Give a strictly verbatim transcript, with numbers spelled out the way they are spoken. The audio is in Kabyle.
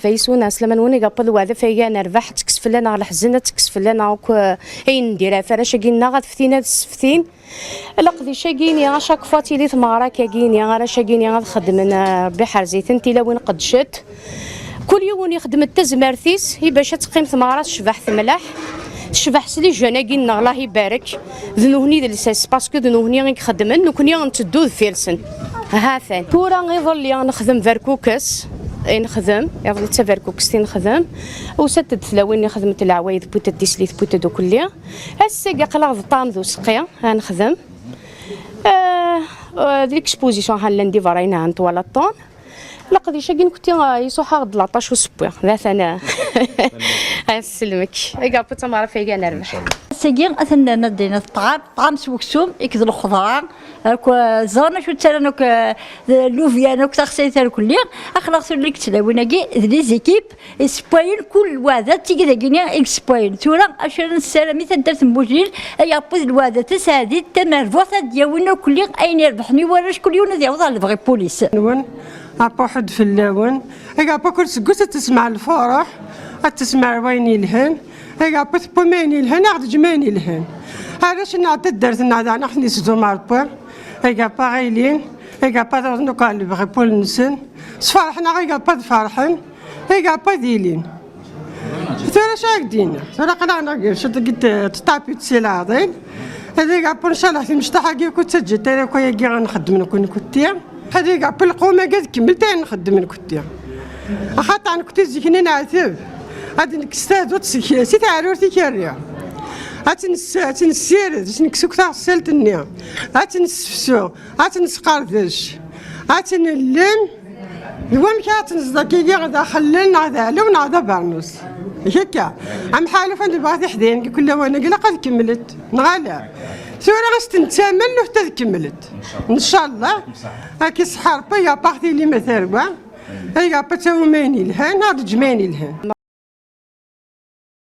Faysun, ɛeslama-nwen, igappa d lweɛda fayga nerbeḥ, ad tekkes fell-aneɣ leḥzen, ad tekkes fell-aneɣ akk, eh, ayen n diraɛ ɣef arrac-agi-nneɣ, ad ftin, ad sseftin. Leqdic-agi-ni, à chaque fois tili tmeɣra-agi-ni, arrac-agi-ni ad xedmen, eh, Rebbi ḥerz-iten, tilawin qeddcent. Kul yiwen ixdem-d tazmert-is, i bac ad teqqim tmeɣra tecbeḥ temleḥ, tecbeḥ s les jeunes-agi-nneɣ, Allah ibarek. D nuhni i d lsas, parce que d nuhni i ixeddmen, nekni netteddu deffir-sen. Ha-t-an. Tura iḍelli nexdem berkukes, i nexdem, iḍelli d taberkukest i nexdem. Usant-d tlawin i xedment leɛwayed, puta d tislit, puta d ukelli. Ass-agi aql-aɣ d ṭṭɛam d useqqi, ad nexdem. Ah, ah, d l'exposition, ha, lundi berra, yinha n twala ṭṭun. Leqdic-agi nkuti, ah, isuḥ-aɣ-d laṭac usewwi. D atan, ah. Ad sellmek. Igappa d tameɣra fayga nerbeḥ. Ass-agi, atan nerna ddin ṭṭɛam, ṭṭɛam s weksum, ikk d lxeḍra, akk, ah, ẓran acu ttarran akk, ah, d lubyan, akk taxsayt ar kulli. Aql-aɣ tura deg tlawin-agi, d les équipes, issewwayen, kul lweɛda d tigi dagini i yessewwayen. Tura, acu ara nessaram i taddart n Bujlil, ay aṭṭu d lweɛda taseɛdit, tamerbuḥt, ad d-yawin akk kulli ayen irebḥen i warrac, kul yiwen ad yaweḍ ɣer lebɣi n pulis. Nwen, apuḥ-d fell-awen. Ay apuḥ kul seg wass ad tesmeɛ lfuruḥ, ad tesmeɛ wayen yelhan. Ay apuḥ tewwim ayen yelhan, ad ɣ-d-ǧem ayen yelhan. Arrac-nneɣ d taddart-nneɣ daɣen ad ɣ-ten-yesdum Rebbi. Ay apuḥ ɣilin, ay apuḥ ad awḍen akk ɣer lebɣi n wul-nsen. Sferḥen-aɣ, ay apuḥ ad ferḥen. Ay apuḥ ad ilin. Tura acu ara k-d-iniɣ? Tura aql-aɣ neɣ ciṭ deg t-, tṭapit si leɛḍil. Ad igappu, ncallah, timecṭaḥ-agi akk d taǧǧit ara akk ayagi ad nxeddem nekk, nekkenti. Ad igappu lqum-agi ad kemmel ayen nxeddem nekkenti. Axaṭer nekkenti zik-nni neɛteb. Ad nekkes taduṭ seg, si teɛrurt i kerriɣ. Ad tt-ness-, ad tt-nessired, ad tt-nekkes akk taɣessalt-nni. Ad tt-nessefsu, ad tt-nesqerdec. Ad tt-nellem. D wamek ara tenzeḍ akkagi daxel neɣ d aɛlaw neɣ d abernus? Akka. Amḥaluf ad nebɣa tiḥdayin deg kul lawan-agi ilaq ad kemmlent, neɣ ala? Tura ad s-ten-ttamen, nuḥt ad kemmlent. Ncallah. Akka iṣeḥḥa Rebbi, ay apaɣ tili ma tarwa. Ay apaɣ tawim ayen yelhan, ad ǧǧem ayen yelhan.